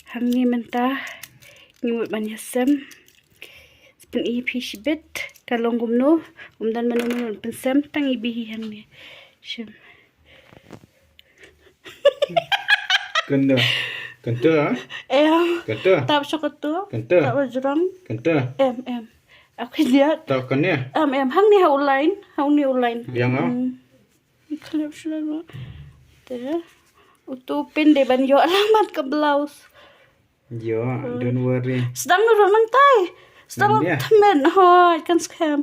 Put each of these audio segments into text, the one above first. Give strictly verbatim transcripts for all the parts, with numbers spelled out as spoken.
Hangne mynta ngi mut ban ïasem. Pyn-i phi shibit ka long kumno, um don mano mano pynsem, tang i bih hi hangne. Shim. Kynta. Kynta, ha? Em. Kynta. Tap sha katu. Kynta. Tap jrong. Kynta. Em, em. Aku dia. Tap kane. Em, em. Hangne ha u line. Hangne u line. Yang, ha? Hmm. Khlem shlem. Te. Utu pyn dei ban ïoh lang mat ka blouse. Ïoh, don't worry. Sdang na ruh nangtai. Sdang na thmen. Hoi, kan skhem.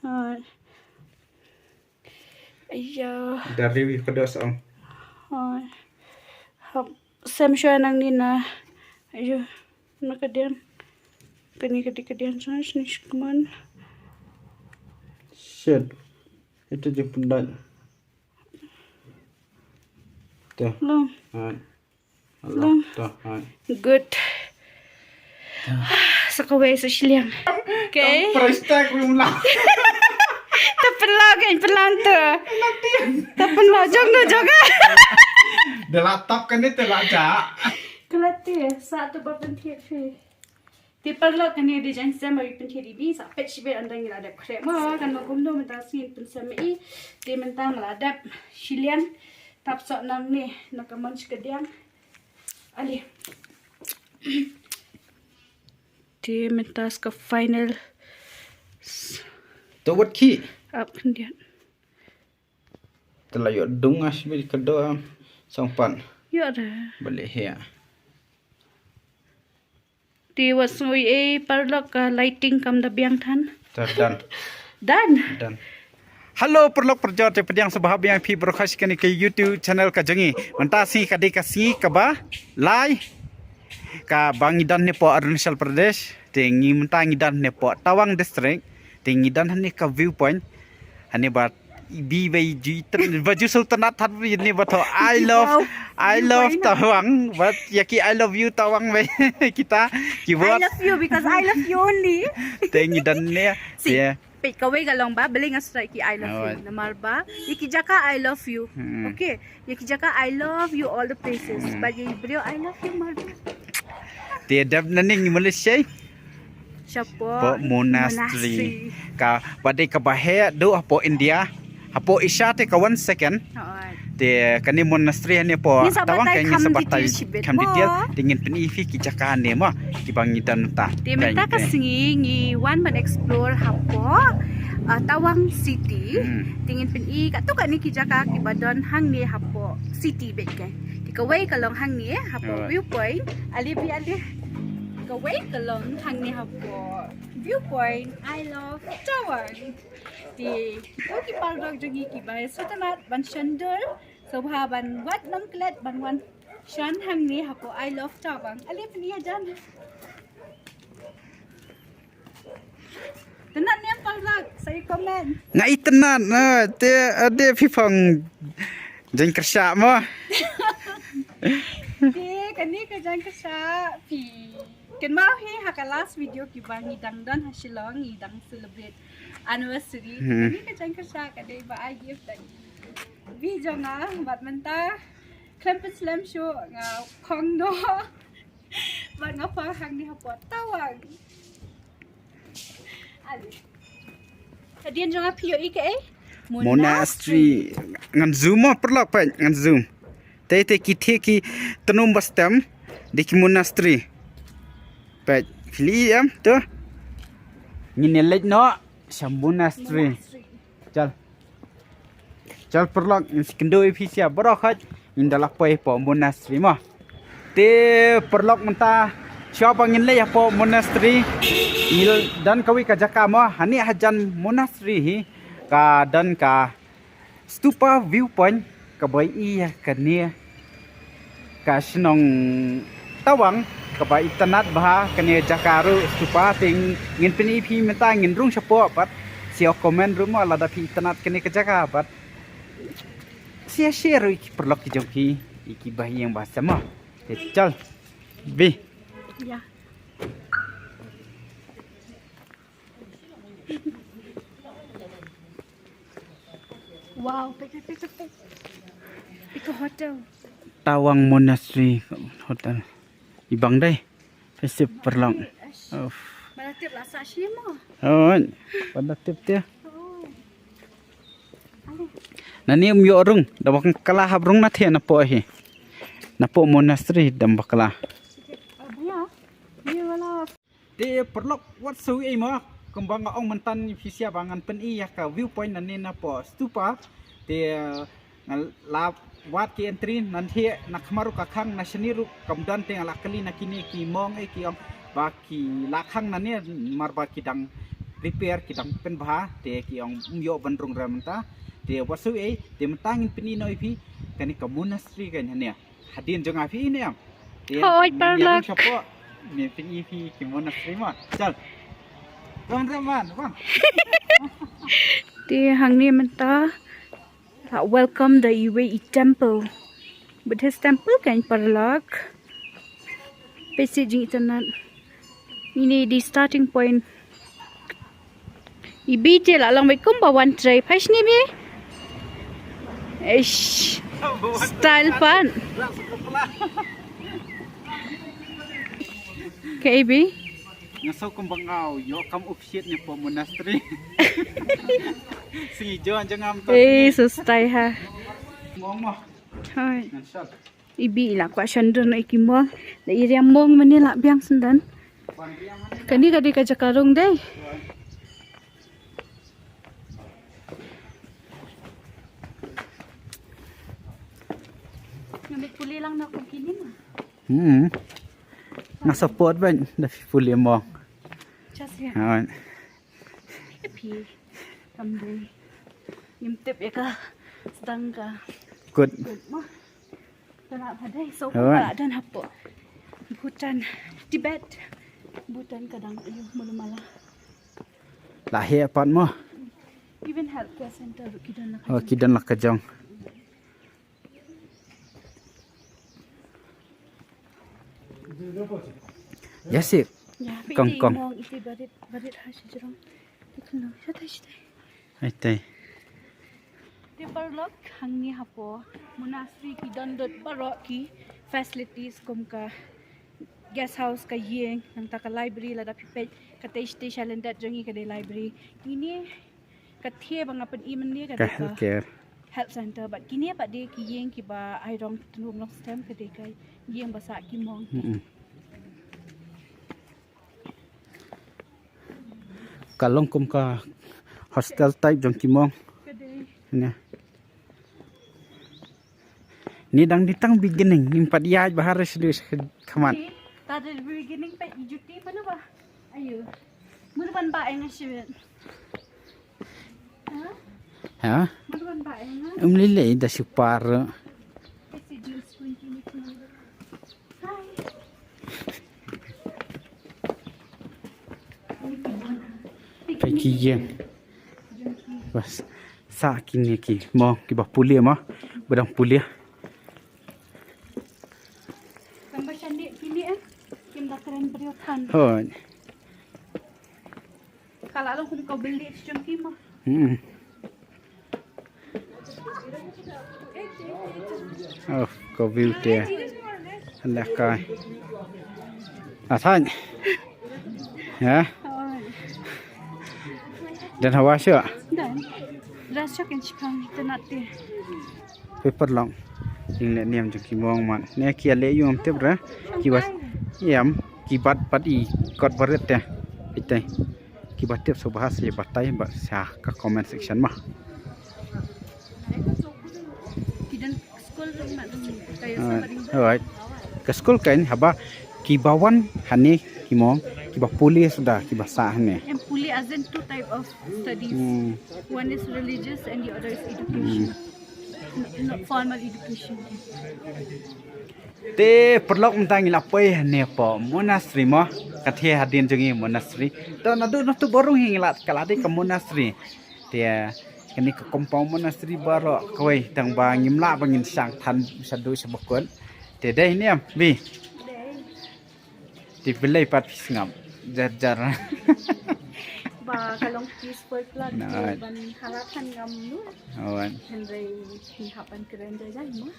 Hoi. Aya. Da riwi ka dos ong. Hoi. Hap sem shuwa nangne na. Ayo. Na ka dian. Kani ka di ka dian sa sni shikman. Shit. Ito je pyndat. Te. Long. Hoi. Long. Good. Sa kawei sa shiliang. Okay. Price tag rum lah. Ta pynlong kan pynlong tu. Ta pynlong jong tu jong. Dah laptop kan ni tu lah jak. Kelati sa tu ba pynthied phi. Te paralok kane dei jaiñ sem ba phi pynthied ïa phi sa peit shibit ynda ngi la dep khreh mo kan ma kumno mynta sngi pynsem i. Te mynta nga la dep shiliang tap soh nangne na ka mon shkadiang. Ali. Te mynta ska final. To wat ki. Ap khyndiat. Te la ïoh dung ah shibit ka do am song pan. Ïoh da. Balik hia. Te wat sngui ei paralok ka lighting kam da biang than. Te done. Done. Done. Hello paralok parajor, te pdiang sngewbha biang phi baroh kane ka YouTube channel ka jong ngi. Mynta sngi ka dei ka sngi kaba lai kaba ngi don ne po Arunachal Pradesh. Te ngi mynta ngi don ne po Tawang District. Te ngi don hane ka viewpoint. Hane ba bi bai ju tr-, ba ju sultanat hat bi ni ba tho I love, I love Tawang. But ya ki I love you Tawang bai kita ki I love you because I love you only. Te ngi don ne. Peit kawei ka long ba bele nga srai ki I love you. Namar ba ya ki jaka I love you. Okay. Ya ki jaka I love you all the places. But ya i briew I love you mar. Te dep na ning Malaysia. Shapo monastery. Ka ba dei kaba heh duh hapoh India. Hapoh Asia te ka one second. Te kane monastery hane po Tawang ka ngi sa batai kham detail. Te ngin pyni phi ki jaka ne mo kiba ngi don ta. Te mynta ka sngi ngi wan ban explore hapoh Tawang city. Te ngin pyni ka tu kane ki jaka kiba don hangne hapoh city beit ka. Te kawei ka long hangne hapoh viewpoint. Ali bi ali. Kawei ka long hangne hapoh viewpoint I love Tawang. Te kito ki paralok jong ngi kiba sngewtynnat ban shon dur. Sngewbha ban wad nongklet ban wan shon hangne hapoh I love Tawang. Ali pyni hajan. Tynnat ne em paralok sa i comment. Nga i tynnat na te ade phi phong jaiñ kyrshah mo. Te kane ka jaiñ kyrshah phi kynmaw hi ha ka last video kiba ngi dang don ha Shillong ngi dang celebrate anniversary. Kane ka jaiñ kyrshah ka dei ba ai gift da i bi jong nga bad mynta khlem pynslem shuh nga phong noh. Bad nga phong hangne hapoh Tawang. Hadien jong nga phi ïohi kaei? Monastery. Ngan zoom mo paralok peit ngan zoom. Te te ki thik ki tnum ba stem de ki monastery. Peit phi li em tu. Ngin ïa leit noh sha monastery. Chal. Chal paralok ngin sa kynduh ïa phi sha baroh khoit ngin da la poi hapoh monastery mo. Te paralok mynta shuwa ba ngin leit hapoh monastery ngi don kawei ka jaka mo hane hajan monastery hi ka don ka stupa viewpoint kaba ïohi ïa kane ka shnong Tawang kaba itynnat bha kane jaka ruh stupa te ngin pyni phi mynta ngin rung shapoh bad shu comment ruh mo lada phi itynnat kane ka jaka bad shu share ruh ïa ki paralok ki jong phi ïa kiba ïeng ba sem mo. Te chal bi. Wow, pika pika pika. Pika hotel. Tawang Monastery Hotel. I bang dei. Phi sip paralok. Of. Ba la tip la sah shi mo. Oh, ba la tip te. Oh. Nangne ym ïoh rung, da ba kylla hap rung na te na poh hi. Na poh monastery dam bakla. Te paralok wat shu ïohi mo, kumba nga ong mynta phi sngap ba ngan pyni ïa ka viewpoint nangne na poh stupa. Te nga la wad ki entry, nangne na khmat ruh ka khang, na shane ruh kam don, te nga la kylli na kine ki monk, eh, ki ong ba ki la khang nangne namar ba ki dang prepare, ki dang pynbha, te ki ong ym ïoh ban rung re mynta. Te wat shu ïohi, te mynta ngin pyni noh ïa phi kane ka monastery kane hangne. Hadien jong nga phi ïohi ne em? Te hooid, ngin ïa paralok. Rung shapoh, ngin pyni ïa phi ki monastery mo. Chal. Wan re man, wan. Te hangne mynta la welcome da iwei i temple. Buddhist temple kane paralok. Peit shi jingitynnad. Ine i dei starting point. I Bi te la long beit kumba wan trei. Phai shane Bi. Eish. Style pat. Ka Bi. Nga sngew kumba nga ïoh kam up shit ne poh monastery. Sngi jon jong nga mynta. Eh, sngi. Sustai ha. Mong mo. Hai. Ngan shot. I Bi i la kwah shon dur noh ïa ki mong. Da i riam mong mynne la biang syndon. Kane ka dei ka jaka rung dei. Ngan pule lang na kum kine ma. Hmm. Nga support ban da phi pule mong. Just ya. Ha. Ïa phi. Kam dei. Ngim tip ïa ka sdang ka. Good. Good mo. Tang ba dei, so, alright, ka don hapoh Bhutan, Tibet. Bhutan ka dang ïoh mulu mala. La heh pat mo. Even healthcare center ruh ki don la ka jong. Oh, ki don la ka jong. Ïa sih. Ïa, kong, kong. Ite barit, barit ha shi jrong. Ite no, shatai, shatai. Ai te. Te paralok, hangne hapoh monastery ki don lut baroh ki facilities kum ka guest house, ka ïing, nangta ka library, lada phi peit katei shatei sha lyndet jong ngi ka dei library. Kine ka thie ba nga pyni mynne ka dei ka healthcare, health center, bad kine pat dei ki ïing kiba ai rong tnum rong stem, ka dei ka ïing ba sah ki mong. Mm-mm. Ka long kum ka hostel type jong ki mong. Ka dei. Ne. Ni dang dei tang beginning, ngim pat ïaid bha re shuh shuh khmat. Ni, ta dei beginning pat, i juti mano ba. Ayo. Mano ban ba eng shuh. Ha? Ha? Mano ban ba eng. Um, lele da shu par. Kasi jus pun kini. Peit ki ïing. Bas. Sa kine ki mong kiba pule mo. Ba dang pule. Tang ba shane kine, eh. Kim da kren briew than. Hooid. Ka la long kum ka village jong ki mo. Hmm. Oh, ka view te. Anda kai. Asan. Ya. Dan hawa sio. Dan. Rasio kan shikang tenat te. Paper long. Ing le niam jong ki mong man. Ne ki ale yung tip ra. Ki was. Yam. Ki bat bat i kot barit te. Itai. Ki ba tip sngewbha sa batai ba sha ka comment section ma. Ki don skul ring ma dum kayo. Ah, sa ring. Alright. Ka skul kan haba kiba wan hangne ki mong, kiba pule suda, kiba sah hangne. Em, pule as in two type of studies. Hmm. One is religious and the other is education. Hmm. N-, not formal education. Te paralok mynta ngi la poi hangne hapoh monastery mo. Ka thie hadien jong ngi monastery. To naduh nangtu ba rung hi ngi la ka la dei ka monastery. Te kane ka compound monastery baroh kawei tang ba ngim lah ba ngin shang than shaduh sha bakut. Te dei ne em Bi. Te balei pat phi sngap jar jar. Ba ka long peaceful pla. Nah. Ban harap han ngam nu. Awan. Hynrei ki hap ban kren jai jai mo.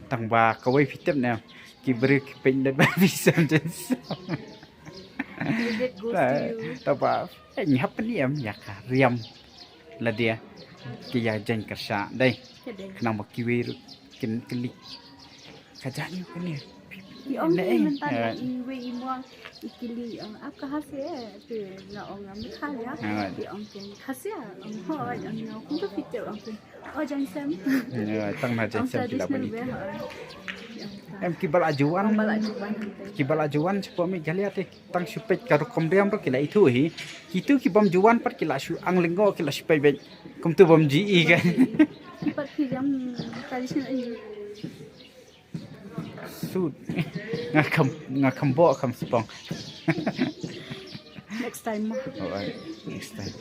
Tang ba kawei phi tip ne. Ki briew ki pyndet ba phi sam jen sam. Credit goes to you. Ta ba, eh, ngi hap pyni em ïa ka riam. Lade ki ïa jen kyrsha dei. Ka dei. Khnang ba kiwei ruh kin kylli. Ka jani kane. Ki ong ne, ni mynta eh, iwei i muang i kylli, ong, "Aap kahan se hai?" Te nga ong, "Nga Meghalaya." Ah. Te ong ken, "Khasi?" Ong, "Hooid." Ong, "Nga kum ka phi tip?" Ong ken, "Oh, Jaiñsem." Eh, tang na Jaiñsem ki la ban i kylli. Em ki ba la ju wan. Ba la ju wan. Ki ba la ju wan shapoh Meghalaya te tang shu peit ka rukom riam ruh ki la ithuh hi. Kitu ki bym ju wan pat ki la shu ang lyngngoh ki la shu peit beit. Kumtu bym ju i kan. Pat ki riam traditional. Sud. Nga kham, nga kham bok kham spong. Next time mo. Alright, next time.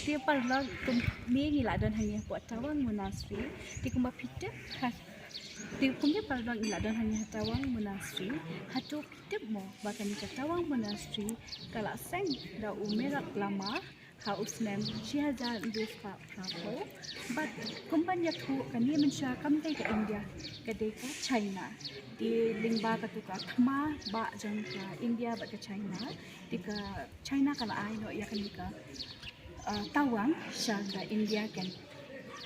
Te paralok, kumne ngi la don hangne hapoh Tawang Monastery. Te kumba phi tip ha, te kumne paralok ngi la don hangne ha Tawang Monastery. Hato phi tip mo ba kane ka Tawang Monastery ka la seng da u Merak Lama ha u snem shi hajar hynriew spah phra phew. Bad kumban ïathuh kane mynshuwa kam dei ka India, ka dei ka China. Te lyngba katu ka thma bah jong ka India bad ka China, te ka China ka la ai noh ïa kane ka, ah, Tawang sha ka India ken.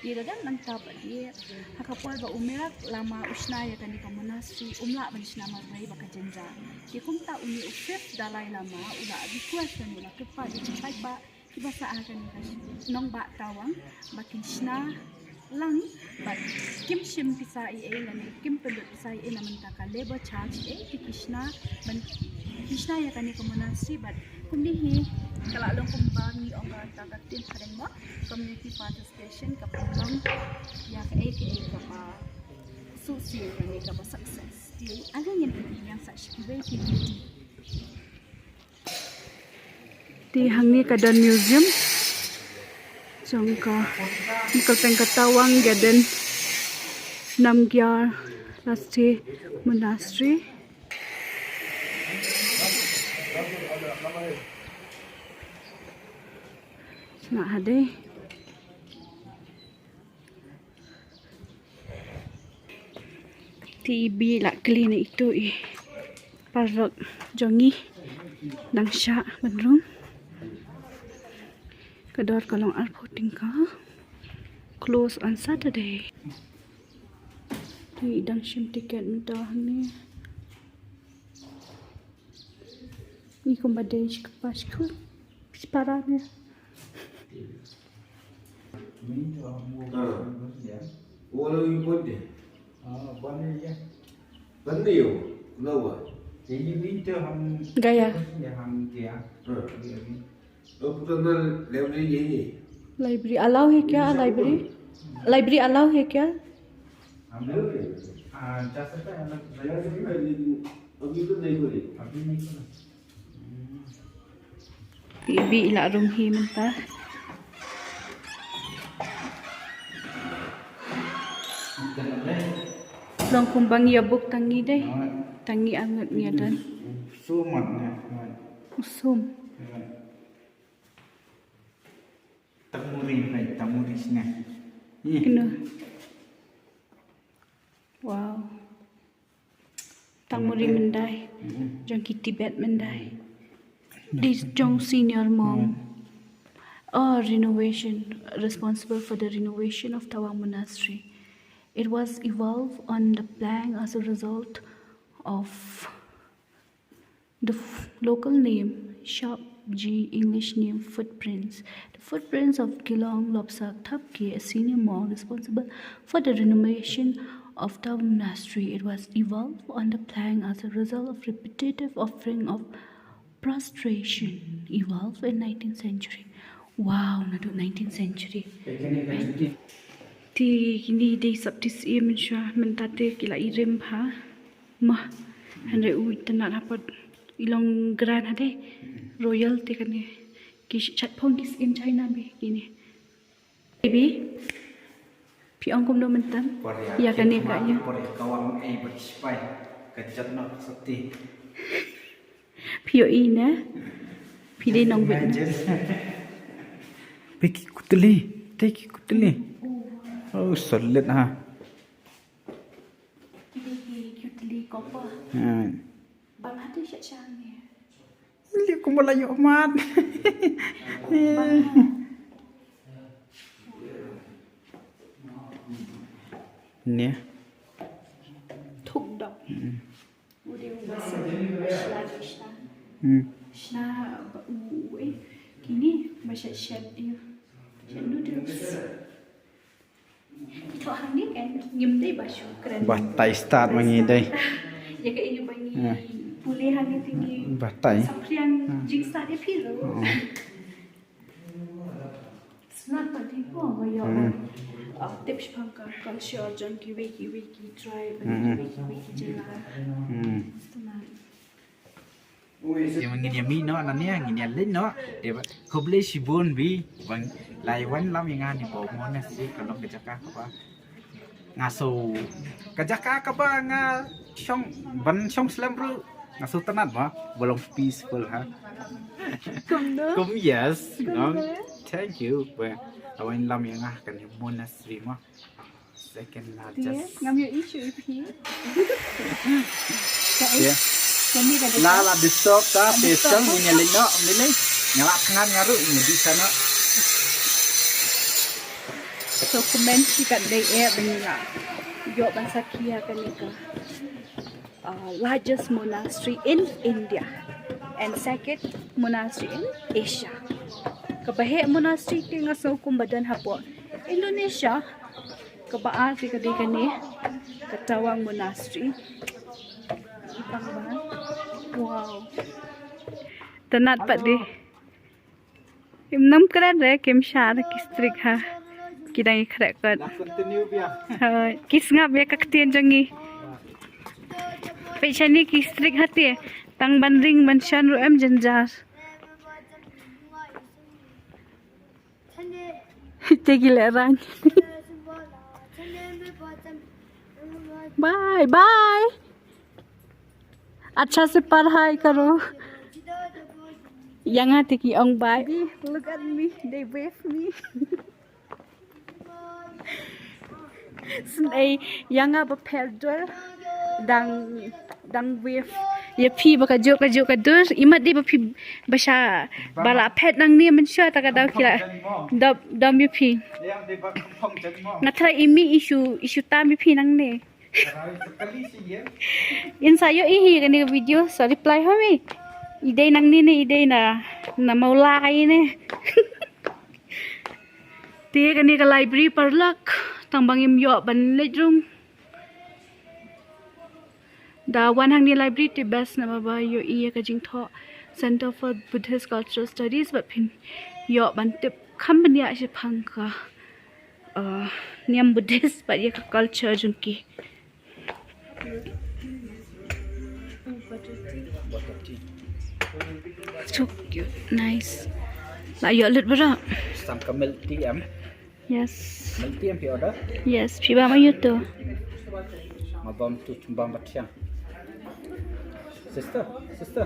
Te lada nangta pat ïa ha ka por ba u Merak Lama u shna ïa kane ka monastery, um lah ban shna marwei bad ka jynjar. Te kumta une u fifth Dalai Lama u la request lane u la kyrpad ïa ki paidbah kiba sah ha kane ka nongbah Tawang ba kin shna lang bad kim shim pisa ei ei lane kim pynlut pisa ei ei na bynta ka labour charge ei, te ki shna ban, ki shna ïa kane ka monastery bad kumne hi ka la long kumba ngi ong ka, ka ktien phareng mo, community participation, ka pynlong ïa kaei kaei kaba succeed lane kaba success. Te ale ngin ïa sa sha kiwei ki video. Te hangne ka don museum jong ka, ka peng ka Tawang Garden Namgyal Laste Monastery. Sngewbha dei. Te i Bih i la kylli na itu i paralok jong ngi dang shah ban rung. Ka dor ka long arphew tyngka. Close on Saturday. Te i dang shim tiket mynta hangne. Ngi kumba dei shi kpa shi kut shi para ne. Gaya. Library allow hai kya? Library? Library allow hai kya? हम लोग, हाँ, जा सकता है, हम लोग जा सकते हैं। अभी तो नहीं खुली। अभी नहीं खुला। I Bih i la rung hi mynta. Long kumba ngi ïa book tang ngi dei. Tang ngi arngut ngi ïa don. Sum mat ne. Sum. Tang muri, tang muri sini. Ino. Wow. Tang muri myndai. Jong ki Tibet myndai. This jong senior mom. Oh, renovation. Responsible for the renovation of Tawang Monastery. It was evolved on the plan as a result of the f- local name, Shapji, English name, footprints. The footprints of Gilong Lobsak Thapke, a senior monk responsible for the renovation of the monastery. It was evolved on the plan as a result of repetitive offering of prostration, evolved in nineteenth century. Wow, naduh nineteenth century. Te kine dei sap ti siem mynshwa mynta te ki la i rim ha. Mah, hynrei u itynnad hapoh i long grand ha dei. Royal te kane. Ki chatphong ki siem China be kine. Baby. Phi ong kumno mynta? Ïa kane ka ïa. Phi ïohi ne? Phi dei nongbit ne? Phi ki kutli, te ki kutli. Oh, solid ha. Ki dei ki kutli copper. Hmm. Bang hati sha sha ne. Li kumba la ïoh mat. Ne. Thuk dok. Hmm. U dei u ba sha, ba sha, ba sha. Hmm. Sha ba u, u, eh. Kini ba sha shet ïa. Shet noodles. Ito hangne kan ngim dei ba shu kren. Ba tai start ma ngi dei. Ïa ka ïa ba ngi pule hangne te ngi ba tai. Samphriang jingstart ïa phi ruh. Sngap pat dei ko ba ïoh. Ah, tip shaphang ka culture jong kiwei kiwei ki tribe, kiwei kiwei ki jylla. Sngap. Te ngin ïa mih noh nangne, ngin ïa leit noh. Te ba khublei shibun Bi, ba la wan lam ïa nga ne ba Mona Street ka long ka jaka kaba nga shu, ka jaka kaba nga shong, ban shong slem ruh nga shu tynnad ba, ba long peaceful ha. Kumno? Kum yes, no. Kumno? Thank you. Ba la wan lam ïa nga kane Mona Street mo. Second largest. Ngam ïohi shuh ïa phi. La, la disturb ta, session, ngin ïa leit noh, ngin leit. Nga la thngan nga ruh, ngin dih sa noh. So, comment shi katdei eh ba ngi la ïoh ban sakhi ïa kane ka uh, largest monastery in India and second monastery in Asia. Kaba heh monastery te nga sngew kumba don hapoh Indonesia. Kaba ar te ka dei kane ka Tawang Monastery. Wow. Tynnad pat dei. Im nang kren re, kim shah re ki strict ha. Ki dang ïa khreh kot. Hooid, ki sngap ïa ka ktien jong ngi. Peit shane ki strict ha te. Tang ban ring ban shon ruh em jynjar. Te ki lehraiñ. Bye bye. Acha se padhai karo. Ïa nga te ki ong bye. Look at me, they wave me. Sngap ïa nga ba pher dur dang, dang wave ïa phi ba kajuh kajuh ka dur. Imat dei ba phi ba sha ba la phet nangne mynshuwa, ta ka daw ki la dom, dom ïa phi. Nga tharai imi i shu, i shu tam ïa phi nangne. In sa ïohi hi kane ka video sa reply ha mi. I dei nangne ne i dei na, na Mawlai ne. Te kane ka library paralok tang ba ngim ïoh ban leit rung. Da wan hangne library te best namar ba ïohi ïa ka jingthoh Center for Buddhist Cultural Studies bad phin ïoh ban tip kham bniah shaphang ka, uh, niam Buddhist bad ïa ka culture jong ki. So cute, nice. La ïoh lut baroh. Sam ka milk tea em. Yes. Milk tea em phi order? Yes, phi bam aïu to? Nga bam tu chumbang bat siang. Sister, sister.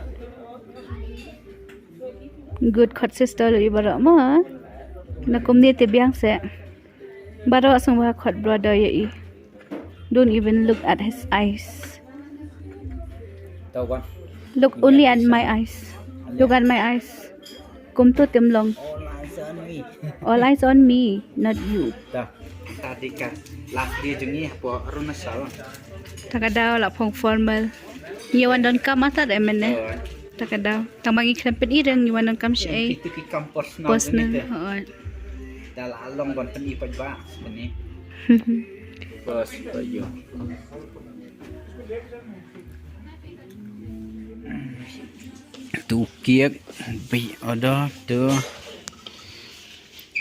Good khot sister lei baroh mo. Na kumne te biang se. Baroh sngewbha khot brother ïa i. Don't even look at his eyes. Look only at my eyes. Look at my eyes. Kumto te ym long. All eyes on me. All eyes on me, not you. Da, ta dei ka last day jong ngi hapoh Arunachal. Ta ka daw la phong formal. Ïa wan donkam ata da mene. Ta ka daw. Tang ba ngi khlem pyni reng, ngi wan donkam shaei. Personal. Hooid. Da la long ban pyni pat ba pyni. First for you. Tu kiak bi order tu.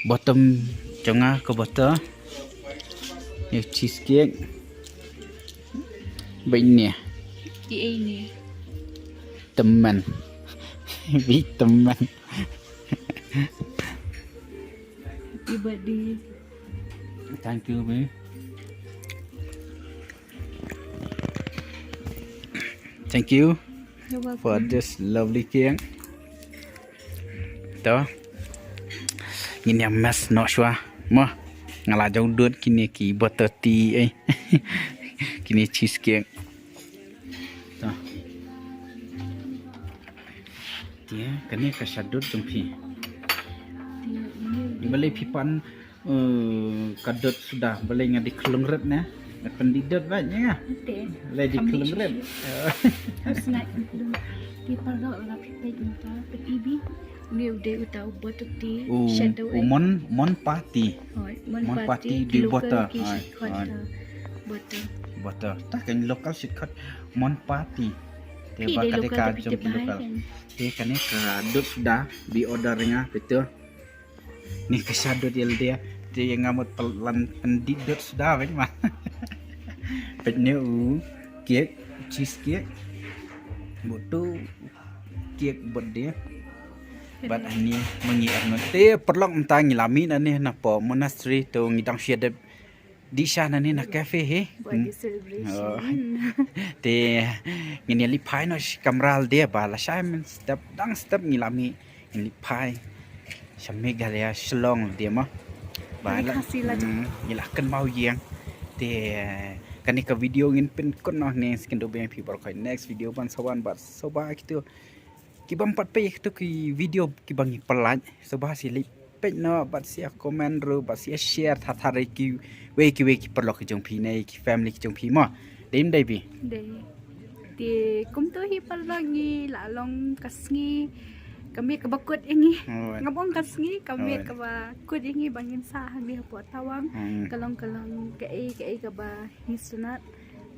Bottom jong nga ka butter. Ïa cheesecake. Bad ine. Ki ei ne. Temen. Bad temen. Happy birthday. Thank you, babe. Thank you. You're welcome. For this lovely cake. To. Ngin ïa mess noh shuwa. Mo. Nga la jaw dut kine ki butter tea, eh. Kine cheesecake. To. Te kane ka sha dut jong phi. Balei phi pan, eh, ka dut suda, balei nga dei khlung rit ne? Nga pyndih dut bad ne nga. Te. Balei dei khlung rit? Kham snai khlung. Te paralok la phi peit mynta, peit ibi. Une u dei uta u butter tea, u, shadow u egg. Mon, Mon Party. Hooid, Mon Mon Party, Party, ki dei local butter. Ki hooid, shortcut, hooid. Uh, butter. Butter. Ta ka local shortcut Mon Party. Te phi ba dei ka dei local ka te phi jong tip ki bha local. Kan. Te kane ka dut suda bi order nga phi to. Ni ka sha dut ïa lade. Te nga mut pynlan pyndih dut suda bad ma. Peit ne u cake, cheese cake. Butu cake birthday. Bad hangne ma ngi arngut. Te paralok mynta ngi la mih nangne na po monastery to ngi dang shu dep dih sha nangne na cafe hi. Birthday celebration. Oh. Te ngin ïa leit phai noh shi kamra lade ba lashai mynstep dang step ngi la mih. Ngin leit phai sha Meghalaya Shillong lade mo. Ba la, hmm, ngi la kynmaw ïing. Te kane ka video ngin pynkut noh hangne, sa kynduh biang ïa phi baroh kawei next video ban sa wan bad sngewbha kito ki bym pat peit ïa kito ki video kiba ngi pynlait, sngewbha sa leit peit noh bad sa comment ruh bad sa share tharai kiwei kiwei ki paralok ki jong phi ne ki family ki jong phi mo. Dei ym dei phi? Dei. Te kumto hi paralok ngi la long ka sngi ka miet kaba kut ïa ngi. Alright. Ngam ong ka sngi ka miet kaba kut ïa ngi ba ngin sah hangne hapoh Tawang. Hmm. Ka long ka long kaei kaei kaba ngi sngewtynnat.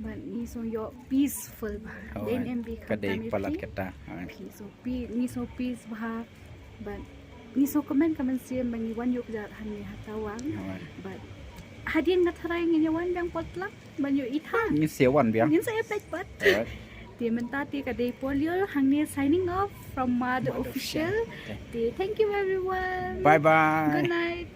Bad ngi sngew ïoh peaceful bha. Alright. Dei ne em phi? Ka dei palat kata. Alright. Ngi sngew peace, ngi sngew peace bha. Bad ngi sngew kmen ka mynsiem ba ngi wan ïuh kjat hangne ha Tawang. Alright. Bad hadien nga tharai ngin ïa wan biang potluck ban ïoh ithuh. Ngin sa wan biang. Ngin sa ïa peit pat. Alright. Te mynta te ka dei Paul Yul hangne signing off from Mad Official. Te thank you everyone. Bye bye. Good night.